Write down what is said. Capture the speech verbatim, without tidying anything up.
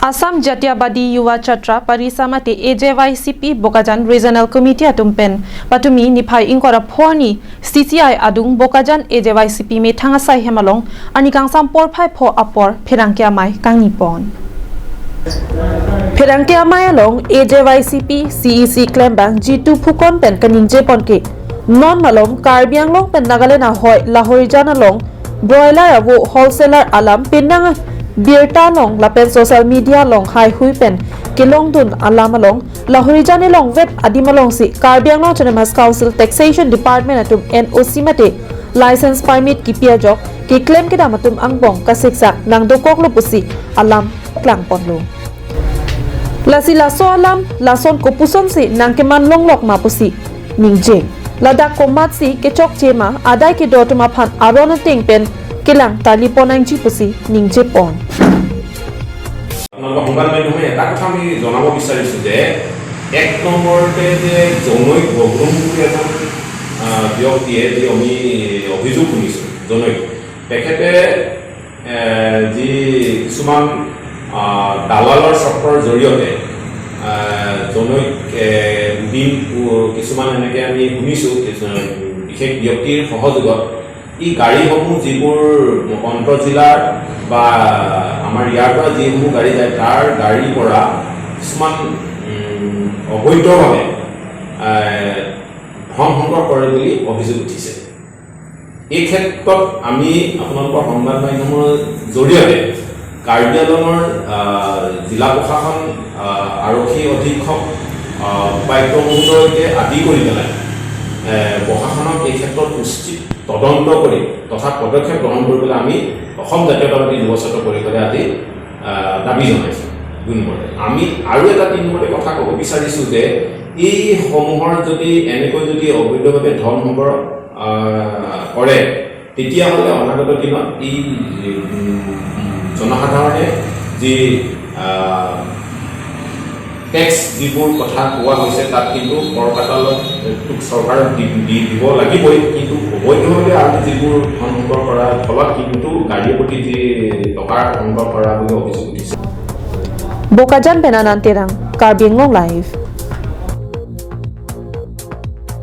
Assam Jatiyatabadi Yuva Chatra Parisa mate A J Y C P Bokajan Regional Committee atum pen patumi niphai ingkoi ra pho arni C C I adung Bokajan A J Y C P methang asai hem along arni kangsam porphai pho apor pherangke amei kangni pon. Pherangke amei along A J Y C P C E C klembang Jitu Phukan pen kaningje pon ke, non malom Karbi Anglong pen Nagaland ahoi Lahorijan along broiler avo wholesaler alam penang birta along lapen social media along haihui pen kelongdun alam along Lahorijan elongvet adim alongsi Karbi Anglong Autonomous Council Taxation Department atum N O C mate license permit kipi ajok keklem kedam atum angbong kasiksak nangdokoklo pusi alam klangponlo. Lasi laso alam lason kopusonsi nangkeman longlok ma pusi ningje. Ladak komatsi kechokche ma adai kedo atum aphan aron ateng pen kelang tarlipon nangji pusi ningje pon. আপোনালোকৰ সংবাদ মাধ্যমে এটা কথা আমি জনাব বিচাৰিছোঁ যে এক নম্বৰতে যে জনৈক বগৰুম বুলি এজন আহ, ব্যক্তিয়ে যি আমি অভিযোগ শুনিছোঁ জনৈক, তেখেতে এ, যি কিছুমান আহ, দালালৰ চক্ৰৰ জৰিয়তে আহ, জনৈক এ, দিন পু- কিছুমান এনেকৈ আমি শুনিছোঁ কিছু- বিশেষ ব্যক্তিৰ সহযোগত এই গাড়ীসমূহ যিবোৰ অন্ত জিলাৰ বা আমাৰ ইয়াৰ পৰা যিসমূহ গাড়ী যায় তাৰ গাড়ীৰ পৰা কিছুমান উম, অবৈধভাৱে এ, ধন সংগ্ৰহ কৰে বুলি অভিযোগ উঠিছে। এই ক্ষেত্ৰত আমি আপোনালোকৰ সংবাদ মাধ্যমৰ জৰিয়তে কাৰ্বি আংলঙৰ আহ, জিলা প্ৰশাসন, আহ, আৰক্ষী অধীক্ষক, আহ, উপায়ুক্ত মহোদয়কে আদি কৰি পেলাই এ, প্ৰশাসনক এই ক্ষেত্ৰত উচিত তদন্ত কৰি তথা পদক্ষেপ গ্ৰহণ কৰিবলৈ আমি অসম জাতীয়তাবাদী যুৱ ছাত্ৰ পৰিষদে আজি আহ, দাবী জনাইছোঁ। দুই নম্বৰতে আমি আৰু এটা তিন নম্বৰতে কথা ক'ব বিচাৰিছোঁ যে এইসমূহৰ যদি এনেকৈ যদি অবৈধভাৱে ধন সংগ্ৰহ আহ, কৰে তেতিয়াহ'লে অনাগত দিনত এই উম, জনসাধাৰণে যি আহ, টেক্স যিবোৰ কথা কোৱা হৈছে তাত কিন্তু কৰ কাটালত চৰকাৰক দি দি- দিব লাগিবই, কিন্তু অবৈধভাৱে আৰু যিবোৰ ধন সংগ্ৰহ কৰাৰ ফলত কিন্তু গাড়ীৰ প্ৰতি যি টকা সংগ্ৰহ কৰা বুলি অভিযোগ উঠিছে। Bokajan pen Anand Terang, Karbi Anglong Live.